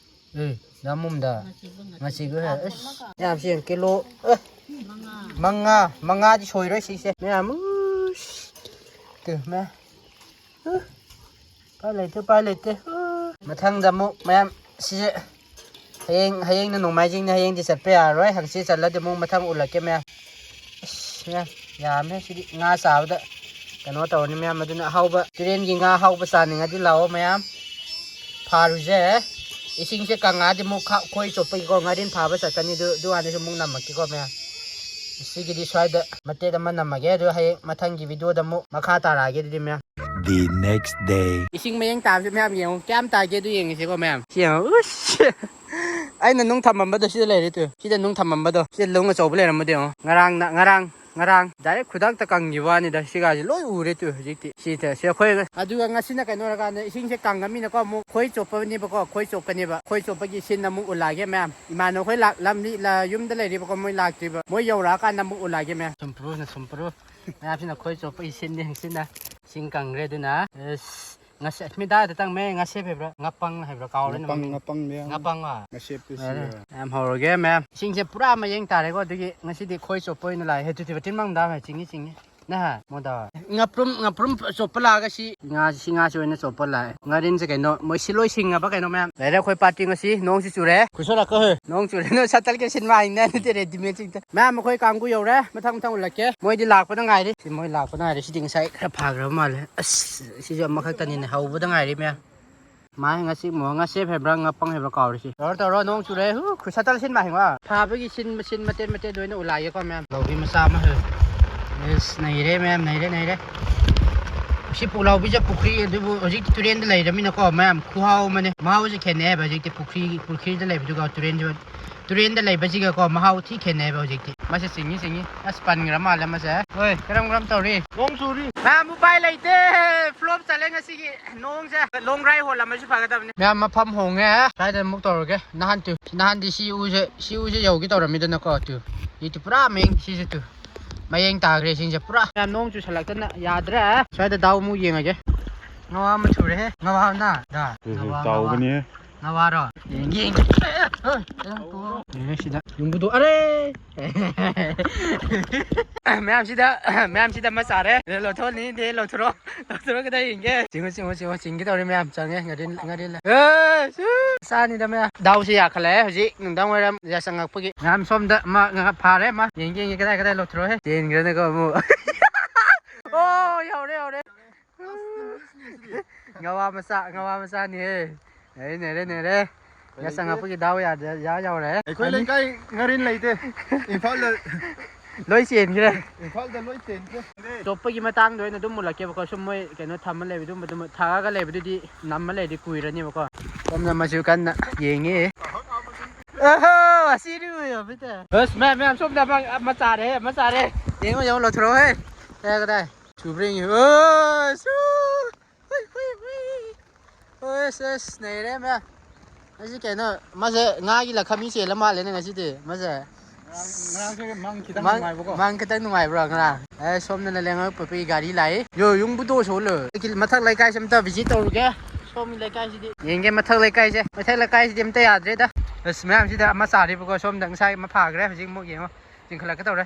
ꯑꯦ, ꯗꯥ ꯃꯣꯝꯗ꯫ ꯉꯥꯆꯤꯛꯄ, ꯉꯥꯆꯤꯛꯄ꯫ ꯉꯥꯆꯤꯛꯄ ꯍꯦ, ꯑꯁ, ꯃꯌꯥꯝꯁꯦ ꯌꯦꯡꯉꯨ, ꯀꯤꯂꯣ, ꯑꯦ, ꯃꯉꯥ꯫ ꯃꯉꯥ, ꯃꯉꯥꯗꯤ ꯁꯣꯏꯔꯣꯏ ꯁꯤꯁꯦ꯫ ꯃꯌꯥꯝ, ꯎꯁ꯫ ꯇꯨ, ꯃꯌꯥꯝ꯫ ꯎ꯫ ꯎꯄꯥꯏ ꯂꯩꯇꯦ, ꯎꯄꯥꯏ ꯂꯩꯇꯦ꯫ ꯎ꯫ ꯃꯊꯪꯗ ꯑꯃꯨꯛ ꯃꯌꯥꯝ ꯁꯤꯁꯦ ꯍꯌꯦꯡ, ꯍꯌꯦꯡꯅ ꯅꯣꯡꯃꯥꯏꯖꯤꯡꯅꯤ, ꯍꯌꯦꯡꯗꯤ ꯆꯠꯄ ꯌꯥꯔꯔꯣꯏ꯫ ꯍꯪꯆꯤꯠ ꯆꯠꯂꯗꯤ ꯑꯃꯨꯛ ꯃꯊꯪ ꯎꯠꯂꯛꯀꯦ ꯃꯌꯥꯝ꯫ ꯑꯁ, ꯃꯌꯥꯝ, ꯌꯥꯝꯃꯦ ꯁꯤꯗꯤ ꯉꯥ ꯆꯥꯕꯗ ꯀꯩꯅꯣ ꯇꯧꯔꯅꯤ ꯃꯌꯥꯝ꯫ ꯑꯗꯨꯅ ꯑꯍꯥꯎꯕ, ꯇꯨꯔꯦꯟꯒꯤ ꯉꯥ ꯑꯍꯥꯎꯕ ꯆꯥꯅꯤꯡꯉꯗꯤ ꯂꯥꯛꯑꯣ ꯃꯌꯥꯝ꯫ ꯐꯥꯔꯨꯁꯦ꯫ ꯏꯁꯤꯡꯁꯦ ꯀꯪꯉꯛꯑꯗꯤ ꯑꯃꯨꯛ ꯈ-, ꯈꯣꯏ ꯆꯣꯞꯄꯒꯤꯀꯣ ꯉꯥꯔꯤꯟ ꯐꯥꯕ ꯆꯠꯀꯅꯤ꯫ ꯑꯗꯨ, ꯑꯗꯨꯀꯥꯟꯗꯁꯨ ꯑꯃꯨꯛ ꯅꯝꯃꯛꯀꯦꯀꯣ ꯃꯌꯥꯝ꯫ ꯁꯤꯒꯤꯗꯤ ꯁ꯭ꯋꯥꯏꯗ ꯃꯇꯦꯛ ꯑꯃ ꯅꯝꯃꯒꯦ, ꯑꯗꯨ ꯍꯌꯦꯡ ꯃꯊꯪꯒꯤ ꯚꯤꯗꯤꯑꯣꯗ ꯑꯃꯨꯛ ꯃꯈꯥ ꯇꯥꯔꯛꯑꯒꯦ ꯑꯗꯨꯗꯤ ꯃꯌꯥꯝ꯫ The next day. ꯏꯁꯤꯡ ꯃꯌꯦꯡ ꯇꯥꯕꯁꯦ ꯃꯌꯥꯝ ꯌꯦꯡꯉꯨ, ꯀꯌꯥꯝ ꯇꯥꯒꯦ ꯑꯗꯨ ꯌꯦꯡꯉꯁꯤꯀꯣ ꯃꯌꯥꯝ꯫ ꯁꯤ ꯌꯦꯡꯉꯨ, ꯎꯁ! ꯑꯩꯅ ꯅꯨꯡ ꯊꯝꯃꯝꯕꯗꯣ ꯁꯤꯗ ꯂꯩꯔꯦ ꯇꯨ꯫ ꯁꯤꯗ ꯅꯨꯡ ꯊꯝꯃꯝꯕꯗꯣ, ꯁꯤꯗ ꯅꯨꯡ ꯑꯆꯧꯕ ꯂꯩꯔꯝꯕꯗꯣ ꯌꯦꯡꯉꯣ꯫ ꯉꯔꯥꯡꯅ, ꯉꯔꯥꯡ, ꯉꯔꯥꯡ direct ꯈꯨꯗꯛꯇ ꯀꯪꯈꯤꯕ ꯋꯥꯅꯤꯗ꯫ ꯁꯤꯒꯥꯁꯦ ꯂꯣꯏ ꯎꯔꯦ ꯇꯨ ꯍꯧꯖꯤꯛꯇꯤ꯫ ꯁꯤ ꯇ-, ꯁꯤ ꯑꯩꯈꯣꯏ ꯑꯗꯨꯒ ꯉꯁꯤꯅ ꯀꯩꯅꯣ ꯑꯣꯏꯔꯀꯥꯟꯗ ꯏꯁꯤꯡꯁꯦ ꯀꯪꯉꯃꯤꯅꯀꯣ ꯑꯃꯨꯛ ꯈꯣꯏ ꯆꯣꯞꯄꯅꯦꯕꯀꯣ, ꯈꯣꯏ ꯆꯣꯞꯀꯅꯦꯕ꯫ ꯈꯣꯏ ꯆꯣꯞꯄꯒꯤ ꯁꯤꯟ ꯑꯃꯨꯛ ꯎꯠꯂꯛꯑꯒꯦ ꯃꯌꯥꯝ꯫ ꯏꯃꯥꯟꯅꯕ ꯈꯣꯏ ꯂꯥꯛ-, ꯂꯝꯕꯤ ꯂ-, ꯌꯨꯝꯗ ꯂꯩꯔꯤꯕꯀꯣ, ꯃꯣꯏ ꯂꯥꯛꯇ꯭ꯔꯤꯕ꯫ ꯃꯣꯏ ꯌꯧꯔꯛꯑꯀꯥꯟꯗ ꯑꯃꯨꯛ ꯎꯠꯂꯛꯑꯒꯦ ꯃꯌꯥꯝ꯫ ꯁꯨꯝꯄ꯭ꯔꯨꯅ ꯁꯨꯝꯄ꯭ꯔꯨ꯫ ꯃꯌꯥꯝꯁꯤꯅ ꯈꯣꯏ ꯆꯣꯞꯄꯒꯤ ꯁꯤꯟꯅꯤ ꯁꯤꯅ꯫ ꯏꯁꯤꯡ ꯀꯪꯈ꯭ꯔꯦ ꯑꯗꯨꯅ꯫ ꯑꯁ, ꯉꯁꯤ ꯃꯤꯗꯥꯗ ꯇꯪꯃꯦ, ꯉꯁꯤ ꯍꯥꯏꯕ꯭ꯔꯥ? ꯉꯄꯪ ꯍꯥꯏꯕ꯭ꯔꯥ? ꯀꯥꯎꯔꯦ ꯉꯄꯪ, ꯃꯃꯤꯡ꯫ ꯉꯄꯪ ꯃꯌꯥꯝ꯫ ꯉꯄꯪ, ꯑꯥ꯫ ꯉꯁꯦꯞꯇꯨ ꯁꯤ ꯌꯥꯔꯦ꯫ ꯑꯣꯏꯔꯦ꯫ ꯌꯥꯝ ꯍꯧꯔꯒꯦ ꯃꯌꯥꯝ꯫ ꯏꯁꯤꯡꯁꯦ ꯄꯨꯔꯥ ꯃꯌꯦꯡ ꯇꯥꯔꯦꯀꯣ, ꯑꯗꯨꯒꯤ ꯉꯁꯤꯗꯤ ꯈꯣꯏ ꯆꯣꯞꯄ ꯑꯣꯏꯅ ꯂꯥꯛꯑꯦ꯫ ꯍꯦ, ꯇꯨ ꯇꯤꯕ ꯇꯤꯟ ꯃꯪꯗꯥ ꯍꯥꯏ, ꯆꯤꯡꯉꯤ, ꯆꯤꯡꯉꯤ꯫ ꯅꯍꯥ, ꯃꯣꯗꯥ꯫ ꯉꯥꯄ꯭ꯔꯨꯝ, ꯉꯥꯄ꯭ꯔꯨꯝ ꯆꯣꯞꯄ ꯂꯥꯛꯑꯒ ꯁꯤ ꯉꯥ, ꯁꯤ ꯉꯥꯁꯤ ꯑꯣꯏꯅ ꯆꯣꯞꯄ ꯂꯥꯛꯑꯦ꯫ ꯉꯥꯔꯤꯟꯁꯦ ꯀꯩꯅꯣ, ꯃꯣꯏ ꯁꯤ ꯂꯣꯏ ꯁꯤꯡꯉꯕ ꯀꯩꯅꯣ ꯃꯌꯥꯝ꯫ ꯂꯩꯔꯦ ꯑꯩꯈꯣꯏ ꯄꯥꯔꯇꯤ ꯉꯁꯤ꯫ ꯅꯣꯡꯁꯤ ꯆꯨꯔꯦ꯫ ꯈꯨꯠꯁꯣꯜꯂꯛꯀ ꯍꯣꯏ꯫ ꯅꯣꯡ ꯆꯨꯔꯦ꯫ ꯅꯣꯏ ꯁꯇꯜꯒ ꯁꯤꯟꯕ ꯍꯥꯏꯅꯦ, ꯅꯠꯇꯦ, ꯔꯦꯗꯤꯃꯦꯗꯁꯤꯡꯗ꯫ ꯃꯌꯥꯝ ꯑꯩꯈꯣꯏ ꯀꯥꯡꯕꯨ ꯌꯧꯔꯦ꯫ ꯃꯊꯪ ꯃꯊꯪ ꯎꯠꯂꯛꯀꯦ꯫ ꯃꯣꯏꯗꯤ ꯂꯥꯛꯄꯗ ꯉꯥꯏꯔꯤ꯫ ꯁꯤ ꯃꯣꯏ ꯂꯥꯛꯄꯗ ꯉꯥꯏꯔꯤ꯫ ꯁꯤꯗꯤ ꯉꯁꯥꯏ ꯈꯔ ꯐꯥꯈ꯭ꯔꯕ ꯃꯥꯜꯂꯦ꯫ ꯑꯁ, ꯁꯤꯁꯨ ꯑꯃꯈꯛꯇꯅꯤꯅꯦ꯫ ꯍꯧꯕꯗ ꯉꯥꯏꯔꯤ ꯃꯌꯥꯝ꯫ ꯃꯥ ꯉꯁꯤ ꯃꯣ-, ꯉꯁꯦꯞ ꯍꯥꯏꯕ꯭ꯔꯥ ꯉꯥꯄꯪ ꯍꯥꯏꯕ꯭ꯔꯥ ꯀꯥꯎꯔꯦ ꯁꯤ꯫ ꯇꯧꯔꯣ, ꯇꯧꯔꯣ, ꯅꯣꯡ ꯆꯨꯔꯦ꯫ ꯍꯨ, ꯈꯨꯠ ꯁꯇꯜ ꯁꯤꯟ ꯃꯥ ꯍꯦꯡꯉꯣ꯫ ꯐꯥꯕꯒꯤ ꯁꯤꯟ, ꯁꯤꯟ ꯃꯇꯦꯠ ꯃꯇꯦꯠ ꯑꯣꯏꯅ ꯎꯠꯂꯛꯑꯒꯦꯀꯣ ꯃꯌꯥꯝ꯫ ꯂꯧꯕꯤ ꯃꯆꯥ ꯑꯃ ꯍꯦ꯫ ꯑꯦꯁ, ꯅꯩꯔꯦ ꯃꯌꯥꯝ, ꯅꯩꯔꯦ, ꯅꯩꯔꯦ꯫ ꯁꯤ ꯄꯨꯛꯂꯥꯎꯕꯤꯁꯦ ꯄꯨꯈ꯭ꯔꯤ, ꯑꯗꯨꯕꯨ ꯍꯧꯖꯤꯛꯇꯤ ꯇꯨꯔꯦꯟꯗ ꯂꯩꯔꯃꯤꯅꯀꯣ ꯃꯌꯥꯝ, ꯈꯨꯍꯥꯎ ꯑꯃꯅꯦ꯫ ꯃꯍꯥꯎꯁꯦ ꯈꯦꯠꯅꯩ ꯍꯥꯏꯕ ꯍꯧꯖꯤꯛꯇꯤ ꯄꯨꯈ꯭ꯔꯤ, ꯄꯨꯈ꯭ꯔꯤꯗ ꯂꯩꯕꯗꯨꯒ ꯇꯨꯔꯦꯟꯁꯨ, ꯇꯨꯔꯦꯟꯗ ꯂꯩꯕꯁꯤꯒꯀꯣ ꯃꯍꯥꯎ ꯊꯤ ꯈꯦꯠꯅꯩꯕ ꯍꯧꯖꯤꯛꯇꯤ꯫ ꯃꯁꯤ ꯆꯤꯡꯉꯤ, ꯆꯤꯡꯉꯤ꯫ ꯑꯁ, ꯄꯟꯈ꯭ꯔ ꯃꯥꯜꯂꯦ ꯃꯁꯦ꯫ ꯍꯣꯏ, ꯀꯔꯝ ꯀꯔꯝ ꯇꯧꯔꯤ? ꯅꯣꯡ ꯆꯨꯔꯤ꯫ ꯃꯌꯥꯝ ꯎꯄꯥꯏ ꯂꯩꯇꯦ꯫ ꯐ꯭ꯂꯣꯞ ꯆꯠꯂꯦ ꯉꯁꯤꯒꯤ ꯅꯣꯡꯁꯦ꯫ ꯂꯣꯡ ꯗ꯭ꯔꯥꯏ ꯍꯣꯜꯂꯝꯃꯁꯨ ꯐꯒꯗꯕꯅꯤ꯫ ꯃꯌꯥꯝ ꯃꯐꯝ ꯍꯣꯡꯉꯦ꯫ ꯁ꯭ꯋꯥꯏꯗ ꯑꯃꯨꯛ ꯇꯧꯔꯒꯦ꯫ ꯅꯍꯥꯟ ꯇꯨ, ꯅꯍꯥꯟꯗꯤ ꯁꯤ ꯎꯁꯦ, ꯁꯤ ꯎꯁꯦ ꯌꯧꯒꯦ ꯇꯧꯔꯝꯃꯤꯗꯅꯀꯣ꯫ ꯇꯨ, ꯏꯇꯨ ꯄꯨꯔꯥ ꯃꯌꯦꯡ ꯁꯤꯁꯦ ꯇꯨ꯫ ꯃꯌꯦꯡ ꯇꯥꯈ꯭ꯔꯦ ꯏꯁꯤꯡꯁꯦ ꯄꯨꯔꯥ꯫ ꯃꯌꯥꯝ ꯅꯣꯡ ꯆꯨꯁꯜꯂꯛꯇꯅ ꯌꯥꯗ꯭ꯔꯦ꯫ ꯁ꯭ꯋꯥꯏꯗ ꯗꯥꯎ ꯑꯃꯨꯛ ꯌꯦꯡꯉꯒꯦ꯫ ꯉꯋꯥ ꯑꯃ ꯊꯨꯔꯦꯍꯦ꯫ ꯉꯋꯥ ꯑꯃꯅ꯫ ꯗꯥ, ꯎꯝ, ꯉꯋꯥ, ꯉꯋꯥ꯫ ꯆꯥꯎꯕꯅꯤꯍꯦ꯫ ꯉꯋꯥꯔꯣ? ꯌꯦꯡꯒꯦ, ꯌꯦꯡꯒꯦ꯫ ꯌꯦꯡꯉꯦ ꯁꯤꯗ꯫ ꯌꯨꯝꯕꯨꯗꯣ, ꯑꯔꯦ! ꯃꯌꯥꯝꯁꯤꯗ, ꯃꯌꯥꯝꯁꯤꯗ ꯑꯃ ꯆꯥꯔꯦ꯫ ꯂꯧꯊꯣꯛꯑꯅꯤ, ꯗꯦ ꯂꯧꯊꯣꯔꯛꯑꯣ꯫ ꯂꯧꯊꯣꯔꯛꯑꯣ, ꯀꯗꯥꯏ ꯌꯦꯡꯒꯦ? ꯆꯤꯡꯉꯨ, ꯆꯤꯡꯉꯨ, ꯆꯤꯡꯉꯨ, ꯆꯤꯡꯒꯦ ꯇꯧꯔꯦ ꯃꯌꯥꯝ꯫ ꯆꯪꯉꯦ, ꯉꯥꯔꯤ, ꯉꯥꯔꯤ ꯂ-, ꯑꯦ, ꯁꯨ! ꯆꯥꯅꯤꯗ ꯃꯌꯥꯝ꯫ ꯗꯥꯎꯁꯦ ꯌꯥꯈꯠꯂꯛꯑꯦ ꯍꯧꯖꯤꯛ ꯅꯨꯡꯗꯥꯡ ꯋꯥꯏꯔꯝ ꯌꯥꯆꯪꯉꯛꯄꯒꯤ꯫ ꯃꯌꯥꯝ ꯁꯣꯝꯗ ꯑꯃ ꯉꯥ ꯐꯥꯔꯦ ꯑꯃ꯫ ꯌꯦꯡꯒꯦ, ꯌꯦꯡꯒꯦ, ꯀꯗꯥꯏ, ꯀꯗꯥꯏ ꯂꯧꯊꯣꯔꯛꯑꯣꯍꯦ? ꯆꯦꯟꯈ꯭ꯔꯦꯅꯦꯀꯣ ꯑꯃꯨꯛ꯫ ꯑꯣ, ꯌꯧꯔꯦ, ꯌꯧꯔꯦ꯫ ꯉꯋꯥ ꯃꯆꯥ, ꯉꯋꯥ ꯃꯆꯥꯅꯤꯍꯦ꯫ ꯅꯩꯔꯦ, ꯅꯩꯔꯦ, ꯅꯩꯔꯦ꯫ ꯌꯥ ꯆꯪꯉꯛꯄꯒꯤ ꯗꯥꯎ ꯌꯥꯗ ꯌꯥ ꯌꯥꯎꯔꯦ꯫ ꯑꯩꯈꯣꯏ ꯂꯩꯀꯥꯏ ꯉꯥꯔꯤꯟ ꯂꯩꯇꯦ꯫ ꯏꯝꯐꯥꯜꯗ ꯂꯣꯏ ꯆꯦꯟꯈ꯭ꯔꯦ꯫ ꯏꯝꯐꯥꯜꯗ ꯂꯣꯏ ꯆꯦꯟꯈ꯭ꯔꯦ꯫ ꯆꯣꯞꯄꯒꯤ ꯃꯇꯥꯡꯗ ꯑꯣꯏꯅ ꯑꯗꯨꯝ ꯃꯨꯜꯂꯛꯀꯦꯕꯀꯣ꯫ ꯁꯨꯝ ꯃꯣꯏ ꯀꯩꯅꯣ ꯊꯝꯃ ꯂꯩꯕꯗꯨ ꯑꯗꯨꯝ ꯊꯥꯔꯒ ꯂꯩꯕꯗꯨꯗꯤ ꯅꯝꯃ ꯂꯩꯔꯗꯤ ꯀꯨꯏꯔꯅꯦꯕꯀꯣ꯫ ꯁꯣꯝꯗ ꯃꯁꯨ ꯀꯟꯅ ꯌꯦꯡꯉꯤ꯫ ꯑꯍꯣ ꯑꯁꯤꯗꯤ ꯎꯏꯌꯣ ꯕꯤꯇ꯫ ꯑꯁ ꯃꯌꯥꯝ ꯃꯌꯥꯝ ꯁꯣꯝꯗ ꯑꯃ ꯑꯃ ꯆꯥꯔꯦ ꯑꯃ ꯆꯥꯔꯦ꯫ ꯌꯦꯡꯉꯣ ꯌꯦꯡꯉꯣ ꯂꯧꯊꯣꯔꯛꯑꯣꯍꯦ꯫ ꯀꯗꯥꯏ ꯀꯗꯥꯏ ꯁꯨꯕ꯭ꯔ ꯌꯦꯡꯉꯤ꯫ ꯑꯁ ꯍꯨꯏ ꯍꯨꯏ ꯍꯨꯏ꯫ ꯑꯁ ꯑꯁ ꯅꯩꯔꯦ ꯃꯌꯥꯝ꯫ ꯑꯁꯤ ꯀꯩꯅꯣ ꯃꯥꯁꯦ ꯉꯥꯒꯤ ꯂꯈꯃꯤ ꯆꯦꯜꯂ ꯃꯥꯜꯂꯦꯅꯦ ꯉꯁꯤꯗꯤ ꯃꯥꯁꯦ꯫ ꯉꯔꯥꯡꯁꯦ ꯃꯪ ꯈꯤꯇꯪ ꯃꯪ ꯅꯨꯡꯉꯥꯏꯕꯀꯣ꯫ ꯃꯪ ꯈꯤꯇꯪ ꯅꯨꯡꯉꯥꯏꯕ꯭ꯔꯣ ꯉꯔꯥꯡ? ꯑꯦ ꯁꯣꯝꯗꯅ ꯂꯦꯡꯉꯛꯄꯒꯤ ꯒꯥꯔꯤ ꯂꯥꯛꯏ꯫ ꯌꯣ ꯌꯨꯝꯕꯨꯗꯣ ꯁꯣꯜꯂꯣ꯫ ꯃꯊꯛ ꯂꯩꯀꯥꯏꯁꯦ ꯑꯝꯇ ꯚꯤꯖꯤꯠ ꯇꯧꯔꯨꯒꯦ꯫ ꯁꯣꯝꯒꯤ ꯂꯩꯀꯥꯏꯁꯤꯗꯤ ꯌꯦꯡꯒꯦ꯫ ꯃꯊꯛ ꯂꯩꯀꯥꯏꯁꯦ ꯃꯊꯛ ꯂꯩꯀꯥꯏꯁꯤꯗꯤ ꯑꯝꯇ ꯌꯥꯗ꯭ꯔꯦꯗ꯫ ꯑꯁ ꯃꯌꯥꯝꯁꯤꯗ ꯑꯃ ꯆꯥꯔꯤꯕꯀꯣ꯫ ꯁꯣꯝꯗ ꯉꯁꯥꯏ ꯑꯃ ꯐꯥꯈ꯭ꯔꯦ꯫ ꯍꯧꯖꯤꯛ ꯑꯃꯨꯛ ꯌꯦꯡꯉꯣ ꯆꯤꯡꯈꯠꯂꯛꯀꯗꯧꯔꯦ꯫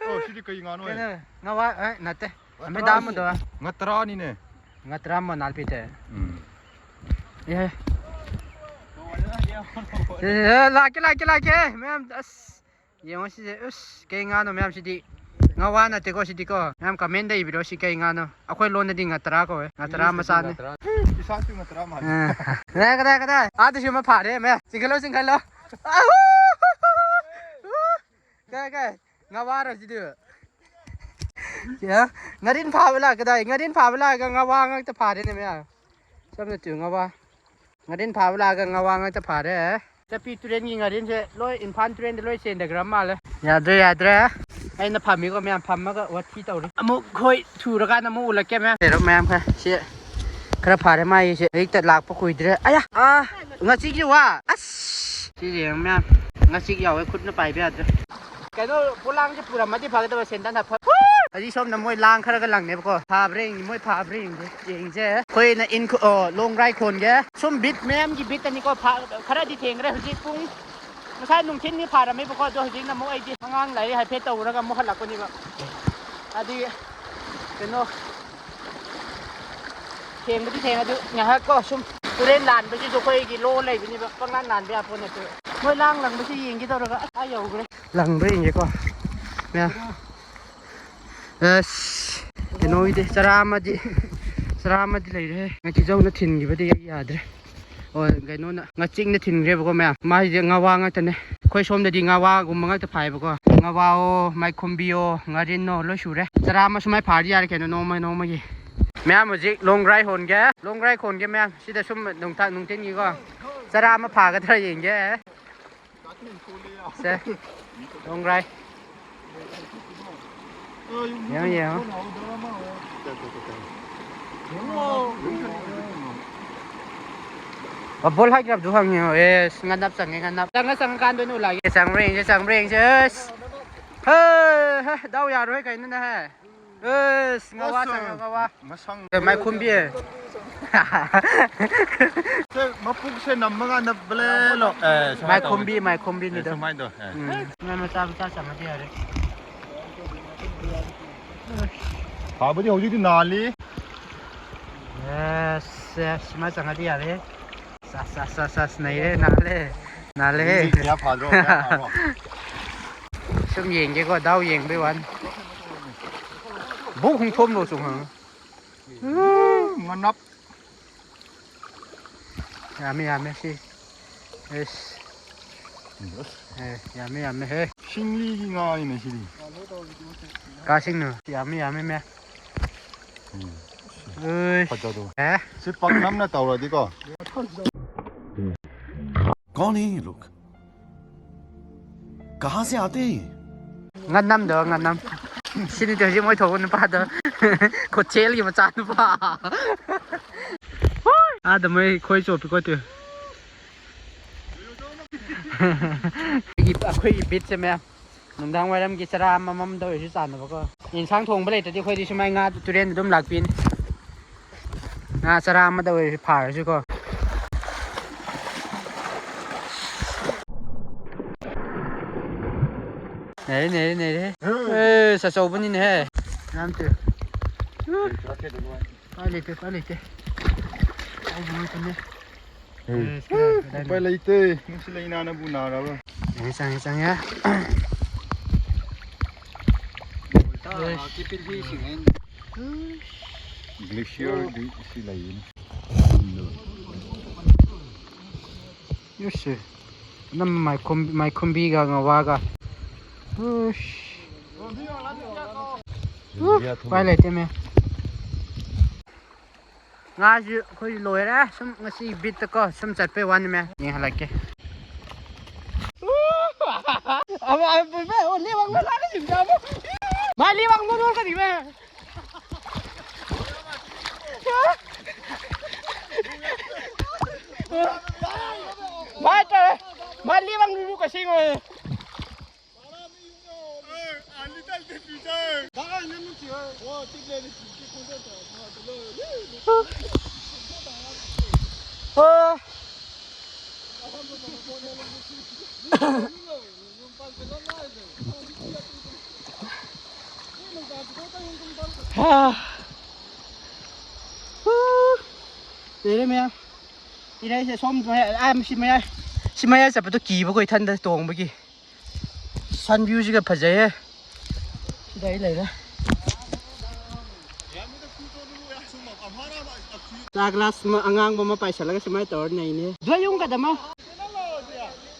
ꯑꯣ ꯁꯤꯗꯤ ꯀꯩ ꯉꯥꯅꯣ? ꯀꯩꯅꯣ ꯉꯋꯥ ꯑꯦ ꯅꯠꯇꯦ꯫ ꯑꯃꯦꯗꯥ ꯑꯃꯗꯣ꯫ ꯉꯇ꯭ꯔꯥꯅꯤꯅꯦ꯫ ꯉꯇ꯭ꯔꯥ ꯃꯣ ꯅꯥꯜꯄꯤꯇꯦ꯫ ꯎꯝ꯫ ꯑꯦ ꯑꯦ, ꯂꯥꯛꯀꯦ ꯂꯥꯛꯀꯦ ꯂꯥꯛꯀꯦ ꯃꯌꯥꯝ ꯑꯁ꯫ ꯌꯦꯡꯉꯣ ꯁꯤꯁꯦ ꯑꯁ ꯀꯩ ꯉꯥꯅꯣ ꯃꯌꯥꯝꯁꯤꯗꯤ꯫ ꯉꯋꯥ ꯅꯠꯇꯦꯀꯣ ꯁꯤꯗꯤꯀꯣ꯫ ꯃꯌꯥꯝ ꯀꯃꯦꯟꯗ ꯏꯕꯤꯔꯣ ꯁꯤ ꯀꯩ ꯉꯥꯅꯣ꯫ ꯑꯩꯈꯣꯏ ꯂꯣꯟꯗꯗꯤ ꯉꯇ꯭ꯔꯥ ꯀꯧꯋꯦ꯫ ꯉꯇ꯭ꯔꯥ ꯃꯆꯥꯅꯤ꯫ ꯏꯁꯥꯁꯨ ꯉꯇ꯭ꯔꯥ ꯃꯥꯜꯂꯦ꯫ ꯑ, ꯀꯗꯥꯏ ꯀꯗꯥꯏ ꯀꯗꯥꯏ? ꯑꯥꯗꯁꯨ ꯑꯃ ꯐꯥꯔꯦ ꯃꯌꯥꯝ꯫ ꯆꯤꯡꯈꯠꯂꯣ ꯆꯤꯡꯈꯠꯂꯣ꯫ ꯑꯍꯨ! ꯀꯥꯏ ꯀꯥꯏ? ꯉꯋꯥꯔꯣ ꯁꯤꯗꯤ꯫ ꯁꯤꯗ ꯉꯥꯔꯤꯟ ꯐꯥꯕ ꯂꯥꯛꯀꯗꯥꯏ? ꯉꯥꯔꯤꯟ ꯐꯥꯕ ꯂꯥꯛꯑꯒ ꯉꯋꯥ ꯉꯥꯛꯇ ꯐꯥꯔꯦꯅꯦ ꯃꯌꯥꯝ꯫ ꯁꯣꯝꯗ ꯇꯨ ꯉꯋꯥ꯫ ꯉꯥꯔꯤꯟ ꯐꯥꯕ ꯂꯥꯛꯑꯒ ꯉꯋꯥ ꯉꯥꯛꯇ ꯐꯥꯔꯦ꯫ ꯆꯠꯄꯤ ꯇꯨꯔꯦꯟꯒꯤ ꯉꯥꯔꯤꯟꯁꯦ ꯂꯣꯏ ꯏꯝꯐꯥꯜ ꯇꯨꯔꯦꯟꯗ ꯂꯣꯏ ꯆꯦꯟꯊꯈ꯭ꯔ ꯃꯥꯜꯂꯦ꯫ ꯌꯥꯗ꯭ꯔꯦ ꯌꯥꯗ꯭ꯔꯦ꯫ ꯑꯩꯅ ꯐꯝꯃꯤꯀꯣ ꯃꯌꯥꯝ ꯐꯝꯃꯒ ꯋꯥꯊꯤ ꯇꯧꯔꯤ꯫ ꯑꯃꯨꯛ ꯈꯣꯏ ꯊꯨꯔꯀꯥꯟꯗ ꯑꯃꯨꯛ ꯎꯠꯂꯛꯀꯦ ꯃꯌꯥꯝ꯫ ꯂꯩꯔꯣ ꯃꯌꯥꯝ ꯈꯔ ꯁꯤ ꯈꯔ ꯐꯥꯔꯦ ꯃꯥꯒꯤꯁꯦ꯫ ꯍꯧꯖꯤꯛꯇ ꯂꯥꯛꯄ ꯀꯨꯏꯗ꯭ꯔꯦ꯫ ꯑꯌꯥ ꯑꯥ ꯉꯥꯆꯤꯛꯁꯤ ꯋꯥ ꯑꯁ ꯁꯤꯁꯦ ꯌꯦꯡꯉꯣ ꯃꯌꯥꯝ꯫ ꯉꯥꯆꯤꯛ ꯌꯥꯎꯋꯦ ꯈꯨꯠꯅ ꯄꯥꯏꯕ ꯌꯥꯗ꯭ꯔꯦ꯫ ꯀꯩꯅꯣ ꯄꯣꯂꯥꯡꯁꯦ ꯄꯨꯔꯝꯃꯗꯤ ꯐꯒꯗꯕ ꯁꯦꯟꯗꯟ ꯍꯥꯞꯄ꯫ ꯑꯁꯤ ꯁꯣꯝꯗ ꯃꯣꯏ ꯂꯥꯡ ꯈꯔꯒ ꯂꯪꯅꯦꯕꯀꯣ꯫ ꯐꯥꯕ꯭ꯔꯥ ꯌꯦꯡꯒꯦ ꯃꯣꯏ ꯐꯥꯕ꯭ꯔꯥ ꯌꯦꯡꯒꯦ꯫ ꯌꯦꯡꯁꯦ ꯑꯩꯈꯣꯏꯅ ꯏꯟ ꯑꯣ ꯂꯣꯡ ꯗ꯭ꯔꯥꯏ ꯈꯣꯟꯒꯦ꯫ ꯁꯨꯝ ꯕꯤꯠ ꯃꯌꯥꯝꯒꯤ ꯕꯤꯠꯇꯅꯤꯀꯣ꯫ ꯈꯔꯗꯤ ꯊꯦꯡꯈ꯭ꯔꯦ ꯍꯧꯖꯤꯛ ꯄꯨꯡ ꯉꯁꯥꯏ ꯅꯨꯡꯊꯤꯜꯗꯤ ꯐꯥꯔꯝꯃꯦꯕꯀꯣ꯫ ꯑꯗꯣ ꯍꯧꯖꯤꯛꯅ ꯑꯃꯨꯛ ꯑꯩꯗꯤ ꯑꯉꯥꯡ ꯂꯥꯏꯔꯤꯛ ꯍꯥꯏꯐꯦꯠ ꯇꯧꯔꯒ ꯑꯃꯨꯛ ꯍꯜꯂꯛꯄꯅꯦꯕ꯫ ꯑꯗꯨꯒꯤ ꯀꯩꯅꯣ ꯊꯦꯡꯕꯗꯤ ꯊꯦꯡ ꯑꯗꯨ ꯉꯥꯏꯍꯥꯛ ꯀꯣ ꯁꯨꯝ ꯇꯨꯔꯦꯟ ꯂꯥꯟꯕꯁꯤꯁꯨ ꯑꯩꯈꯣꯏꯒꯤ ꯂꯣ ꯂꯩꯕꯅꯦꯕ꯫ ꯄꯪꯂꯥꯟ ꯂꯥꯟꯕ ꯌꯥꯄꯣꯠ ꯅꯠꯇꯦ꯫ ꯃꯣꯏ ꯂꯥꯡ ꯂꯪꯕꯁꯤ ꯌꯦꯡꯒꯦ ꯇꯧꯔꯒ ꯑꯁ ꯑꯥ ꯌꯧꯈ꯭ꯔꯦ꯫ ꯂꯪꯕ꯭ꯔꯥ ꯌꯦꯡꯒꯦꯀꯣ ꯃꯌꯥꯝ꯫ ꯑꯁ ꯀꯩꯅꯣꯒꯤꯗꯤ ꯆꯔꯥ ꯑꯃꯗꯤ ꯆꯔꯥ ꯑꯃꯗꯤ ꯂꯩꯔꯦ꯫ ꯉꯥꯀꯤꯖꯧꯅ ꯊꯤꯟꯈꯤꯕꯗꯤ ꯑꯩ ꯌꯥꯗ꯭ꯔꯦ꯫ ꯍꯣꯏ, ꯀꯩꯅꯣꯅ, ꯉꯥꯆꯤꯛꯅ ꯊꯤꯟꯈ꯭ꯔꯦꯕꯀꯣ ꯃꯌꯥꯝ꯫ ꯃꯥꯏꯁꯦ ꯉꯥꯋꯥ ꯉꯥꯛꯇꯅꯦ꯫ ꯑꯩꯈꯣꯏ ꯁꯣꯝꯗꯗꯤ ꯉꯥꯋꯥꯒꯨꯝꯕ ꯉꯥꯛꯇ ꯐꯥꯏꯕꯀꯣ꯫ ꯉꯥꯋꯥꯑꯣ, ꯃꯥꯏꯈꯣꯝꯕꯤꯑꯣ, ꯉꯥꯔꯤꯟꯅꯣ, ꯂꯣꯏ ꯁꯨꯔꯦ꯫ ꯆꯔꯥ ꯑꯃ ꯁꯨꯃꯥꯏꯅ ꯐꯥꯔꯗꯤ ꯌꯥꯔꯦ ꯀꯩꯅꯣ, ꯅꯣꯡꯃ ꯅꯣꯡꯃꯒꯤ꯫ ꯃꯌꯥꯝ ꯍꯧꯖꯤꯛ ꯂꯣꯡꯒ꯭ꯔꯥꯏ ꯍꯣꯟꯒꯦ꯫ ꯂꯣꯡꯒ꯭ꯔꯥꯏ ꯈꯣꯟꯒꯦ ꯃꯌꯥꯝ꯫ ꯁꯤꯗ ꯁꯨꯝ ꯅꯨꯡꯊꯥ-, ꯅꯨꯡꯊꯤꯟꯒꯤꯀꯣ꯫ ꯆꯔꯥ ꯑꯃ ꯐꯥꯒꯗ꯭ꯔꯥ ꯌꯦꯡꯒꯦ꯫ ꯁꯦ꯫ ꯂꯣꯡꯒ꯭ꯔꯥꯏ꯫ ꯌꯦꯡꯉꯣ, ꯌꯦꯡꯉꯣ꯫ ꯑ, ꯕꯣꯜ ꯍꯥꯏꯈ꯭ꯔꯕꯗꯨ ꯍꯪꯉꯦ꯫ ꯑꯦꯁ, ꯉꯟꯅꯞ ꯆꯪꯉꯦ, ꯉꯟꯅꯞ꯫ ꯆꯪꯉ ꯆꯪꯉꯀꯥꯟꯗ ꯑꯣꯏꯅ ꯎꯠꯂꯛꯑꯒꯦ꯫ ꯆꯪꯕ꯭ꯔꯥ ꯌꯦꯡꯁꯦ, ꯆꯪꯕ꯭ꯔꯥ ꯌꯦꯡꯁꯦ꯫ ꯑꯁ! ꯍꯦ! ꯍꯦ! ꯗꯥꯎ ꯌꯥꯔꯣꯏ ꯀꯩꯅꯣꯅꯦ, ꯍꯦ꯫ ꯑꯁ! ꯉꯋꯥ ꯑꯁ! ꯆꯪꯉꯦ, ꯉꯋꯥ꯫ ꯃꯁꯪ꯫ ꯑꯦ, ꯃꯥꯏꯈꯣꯝꯕꯤ꯫ ꯁꯦ, ꯃꯄꯨꯛꯁꯦ ꯅꯝꯕ ꯀꯥꯟꯗ ꯕ꯭ꯂꯦ ꯂꯣ-, ꯑꯦ, ꯁꯨꯃꯥꯏꯅ ꯇꯧꯋꯦ꯫ ꯃꯥꯏꯈꯣꯝꯕꯤ, ꯃꯥꯏꯈꯣꯝꯕꯤꯅꯤꯗꯣ꯫ ꯑꯦ, ꯁꯨꯃꯥꯏꯅ ꯇꯧ-, ꯑꯦ꯫ ꯎꯝ꯫ ꯉꯥ ꯃꯆꯥ ꯃꯆꯥ ꯆꯪꯉꯗꯤ ꯌꯥꯔꯦ꯫ ꯐꯥꯕꯗꯤ ꯍꯧꯖꯤꯛꯇꯤ ꯅꯥꯜꯂꯤ꯫ ꯑꯦꯁ, ꯑꯦꯁ, ꯁꯤꯃ ꯆꯪꯉꯗꯤ ꯌꯥꯔꯦ꯫ ꯁꯥꯁ, ꯁꯥꯁ, ꯁꯥꯁ, ꯁꯥꯁ, ꯅꯩꯔꯦ, ꯅꯥꯜꯂꯦ, ꯅꯥꯜꯂꯦ꯫ ꯃꯤ ꯀꯌꯥ ꯐꯥꯗ꯭ꯔꯣ, ꯀꯌꯥ ꯐꯥꯗ꯭ꯔꯣ? ꯁꯨꯝ ꯌꯦꯡꯒꯦꯀꯣ, ꯗꯥꯎ ꯌꯦꯡꯕꯩ ꯋꯥꯅꯤ꯫ ꯕꯨꯛ ꯍꯨꯝ ꯊꯣꯝ ꯂꯣ ꯆꯨꯝ ꯍꯪ꯫ ꯃꯅꯞ꯫ ꯌꯥꯝꯃꯦ, ꯌꯥꯝꯃꯦ ꯁꯤ꯫ ꯑꯦꯁ꯫ ꯑꯁ꯫ ꯑꯦ, ꯌꯥꯝꯃꯦ, ꯌꯥꯝꯃꯦ ꯍꯦ꯫ ꯁꯤꯡꯂꯤꯒꯤ ꯉꯥꯅꯤꯅꯦ ꯁꯤꯗꯤ꯫ ꯀꯥꯁꯤꯡꯅ ꯌꯥꯝꯃꯤ, ꯌꯥꯝꯃꯤ ꯃꯦ꯫ ꯎꯝ꯫ ꯎꯏ꯫ ꯐꯖꯗꯣ꯫ ꯑꯦ? ꯁꯤ ꯄꯥꯛꯅꯝꯅ ꯇꯧꯔꯗꯤꯀꯣ꯫ कौन है ये लोग? कहाँ से आते हैं ये? ꯉꯟꯅꯝꯗꯣ, ꯉꯟꯅꯝ꯫ ꯁꯤꯅꯤꯗꯤ ꯍꯧꯖꯤꯛ ꯃꯣꯏ ꯊꯣꯛꯄ ꯅꯨꯄꯥꯗꯣ꯫ ꯈꯨꯠꯁꯦꯜꯒꯤ ꯃꯆꯥ ꯅꯨꯄꯥ꯫ ꯑꯥꯗ ꯃꯣꯏ ꯈꯣꯏ ꯆꯣꯞꯄꯤ ꯈꯣꯠꯇꯦ꯫ ꯑꯩꯈꯣꯏꯒꯤ, ꯑꯩꯈꯣꯏꯒꯤ ꯕꯤꯠꯁꯦ ꯃꯌꯥꯝ꯫ ꯅꯨꯡꯗꯥꯡ ꯋꯥꯏꯔꯝꯒꯤ ꯆꯔꯥ ꯑꯃꯃꯝꯗ ꯑꯣꯏꯔꯁꯨ ꯆꯥꯅꯕꯀꯣ꯫ ꯌꯦꯟꯁꯥꯡ ꯊꯣꯡꯕ ꯂꯩꯇ꯭ꯔꯗꯤ ꯑꯩꯈꯣꯏꯗꯤ ꯁꯨꯃꯥꯏꯅ ꯉꯥ ꯇꯨꯔꯦꯟꯗ ꯑꯗꯨꯝ ꯂꯥꯛꯄꯤꯅꯤ꯫ ꯉꯥ ꯆꯔꯥ ꯑꯃꯗ ꯑꯣꯏꯔꯁꯨ ꯐꯥꯔꯁꯨꯀꯣ꯫ ꯅꯩꯔꯦ, ꯅꯩꯔꯦ, ꯅꯩꯔꯦ꯫ ꯑꯦꯁ, ꯑꯆꯧꯕꯅꯤꯅꯦꯍꯦ꯫ ꯌꯥꯝ ꯇꯨ-, ꯎꯄꯥꯏ ꯂꯩꯇꯦ, ꯎꯄꯥꯏ ꯂꯩꯇꯦ꯫ ꯑꯆꯧꯕ ꯉꯥꯛꯇꯅꯦ꯫ ꯎꯝ꯫ ꯑꯦꯁ, ꯀꯗꯥꯏ, ꯀꯗꯥꯏꯅꯣ? ꯎꯄꯥꯏ ꯂꯩꯇꯦ꯫ ꯅꯨꯡꯁꯤ ꯂꯩꯅꯥꯅꯕꯨ ꯅꯥꯔꯕ꯫ ꯆꯪꯉꯦ, ꯆꯪꯉꯦ, ꯆꯪꯉꯦ꯫ ꯑꯦꯁ꯫ ꯒ꯭ꯂꯦꯁꯤꯌꯔꯗꯤ ꯁꯤ ꯂꯩꯌꯦꯅꯦ꯫ ꯌꯨꯁ꯫ ꯅꯝ ꯃꯥꯏꯈꯨꯝ-, ꯃꯥꯏꯈꯨꯝꯕꯤꯒ ꯉꯋꯥꯒ꯫ ꯎꯁ꯫ ꯎ, ꯎꯄꯥꯏ ꯂꯩꯇꯦ, ꯃꯦ꯫ ꯉꯥꯁꯨ ꯑꯩꯈꯣꯏ ꯂꯣꯏꯔꯦ꯫ ꯁꯨꯝ ꯉꯁꯤ ꯕꯤꯠꯇꯀꯣ ꯁꯨꯝ ꯆꯠꯄꯩ ꯋꯥꯅꯤ, ꯃꯦ꯫ ꯌꯦꯡꯍꯜꯂꯛꯀꯦ꯫ ꯃꯥ ꯂꯤ ꯋꯥꯡ ꯅꯣ ꯀꯔꯤ, ꯃꯦ꯫ ꯃꯥ ꯇꯧꯔꯦ꯫ ꯃꯥ ꯂꯤ ꯋꯥꯡ ꯅꯣ ꯀꯁꯤ ꯉꯣ꯫ ꯂꯩꯔꯦ ꯃꯌꯥꯝ꯫ ꯏꯔꯩꯁꯦ ꯁꯣꯝ ꯃꯌꯥꯏ, ꯑꯥ, ꯁꯤ ꯃꯌꯥꯏ, ꯁꯤ ꯃꯌꯥꯏ ꯆꯠꯄꯗꯣ ꯀꯤꯕꯀꯣ ꯏꯊꯟꯗ ꯇꯣꯡꯕꯒꯤ꯫ ꯁꯟ ꯚ꯭ꯌꯨꯁꯤꯒ ꯐꯖꯩꯍꯦ꯫ ꯁꯤꯗ ꯑꯩ ꯂꯩꯔꯦ꯫ ꯆꯥ ꯒ꯭ꯂꯥꯁ ꯑꯃ ꯑꯉꯥꯡꯕ ꯑꯃ ꯄꯥꯏꯁꯜꯂꯒ ꯁꯨꯃꯥꯏꯅ ꯇꯧꯔ ꯅꯩꯅꯦ꯫ ꯗ꯭ꯋꯥꯏ ꯌꯨꯝ ꯀꯗꯃ?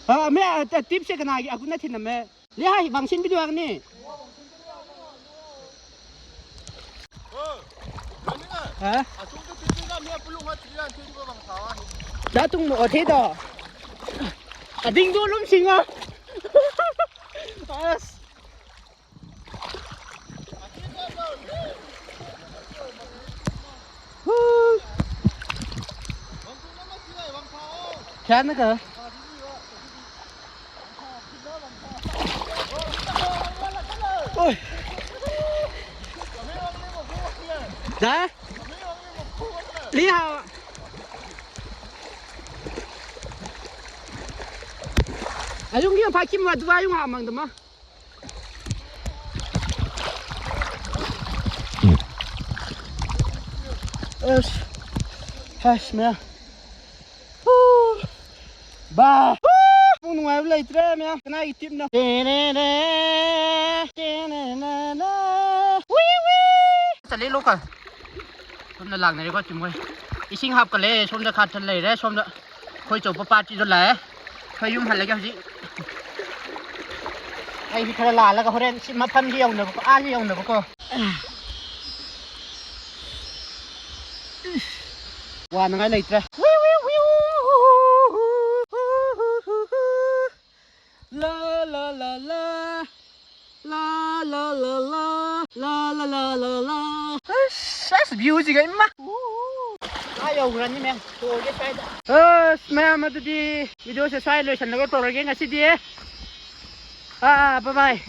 ꯑ, ꯃꯦ, ꯑ, ꯇꯤꯞꯁꯦ ꯀꯅꯥꯒꯤ? ꯑꯀꯨꯅ ꯊꯤꯟꯅꯃꯦ꯫ ꯂꯦ ꯍꯥꯏ, ꯋꯥꯡꯁꯤꯟ ꯚꯤꯗꯤꯑꯣ ꯍꯥꯡꯅꯤ꯫ ꯍꯥ? ꯗꯥ ꯇꯨꯡ ꯑꯣꯊꯤꯗꯣ꯫ ꯑꯗꯤꯡꯗꯣ ꯂꯨꯝ ꯁꯤꯡꯉꯣ꯫ ꯑꯁ꯫ ꯍꯨ꯫ ꯈꯌꯥꯅ ꯀ꯫ ꯑꯣꯏ꯫ ꯗꯥ? ꯂꯤ ꯍꯥ꯫ ꯑꯌꯨꯛꯀꯤ ꯐꯥꯀꯤ ꯃꯗꯨ ꯑꯌꯨꯛ ꯍꯥꯃꯪꯗꯃ꯫ ꯑꯁ꯫ ꯍꯁ ꯃꯌꯥ꯫ ꯍꯨ꯫ ꯕꯥ꯫ ꯍꯨ! ꯄꯨꯡ ꯅꯨꯡꯉꯥꯏꯕ ꯂꯩꯇ꯭ꯔꯦ, ꯃꯌꯥꯝ꯫ ꯀꯅꯥꯒꯤ ꯇꯤꯝꯅꯣ? ꯇꯦꯔꯦꯔꯦ, ꯇꯦꯔꯦꯔꯦ꯫ We, we! ꯆꯠꯂꯦ, ꯂꯣꯛꯀ꯫ ꯁꯣꯝꯗ ꯂꯥꯛꯅꯔꯦꯀꯣ, ꯇꯤꯝ ꯍꯣꯏ꯫ ꯏꯁꯤꯡ ꯍꯥꯞꯀꯠꯂꯦ, ꯁꯣꯝꯗ ꯈꯥꯠꯇ ꯂꯩꯔꯦ, ꯁꯣꯝꯗ꯫ ꯑꯩꯈꯣꯏ ꯆꯧꯄ ꯄꯥꯠꯁꯤꯁꯨ ꯂꯥꯛꯑꯦ꯫ ꯑꯩꯈꯣꯏ ꯌꯨꯝ ꯍꯜꯂꯒꯦ ꯍꯧꯖꯤꯛ꯫ ꯑꯩꯁꯤ ꯈꯔ ꯂꯥꯜꯂꯒ ꯍꯣꯔꯦꯟ ꯁꯤ ꯃꯐꯝꯁꯤ ꯌꯧꯅꯕꯀꯣ, ꯑꯥꯁꯤ ꯌꯧꯅꯕꯀꯣ꯫ ꯋꯥꯅꯉꯥꯏ ꯂꯩꯇ꯭ꯔꯦ꯫ ꯂꯥ, ꯂꯥ, ꯂꯥ, ꯂꯥ꯫ ꯂꯥ, ꯂꯥ, ꯂꯥ, ꯂꯥ꯫ ꯂꯥ, ꯂꯥ, ꯂꯥ, ꯂꯥ, ꯂꯥ꯫ ꯑꯁ, ꯑꯁ, view ꯁꯤꯒ ꯏꯃꯥ꯫ ꯑꯥ ꯌꯧꯈ꯭ꯔꯅꯤ ꯃꯌꯥꯝ꯫ ꯇꯣꯛꯑꯒꯦ ꯁ꯭ꯋꯥꯏꯗ꯫ ꯑꯁ, ꯃꯌꯥꯝ ꯑꯗꯨꯗꯤ video ꯁꯦ ꯁ꯭ꯋꯥꯏ ꯂꯣꯏꯁꯤꯜꯂꯒ ꯇꯧꯔꯒꯦ ꯉꯁꯤꯗꯤ꯫ ꯑꯥ, bye bye꯫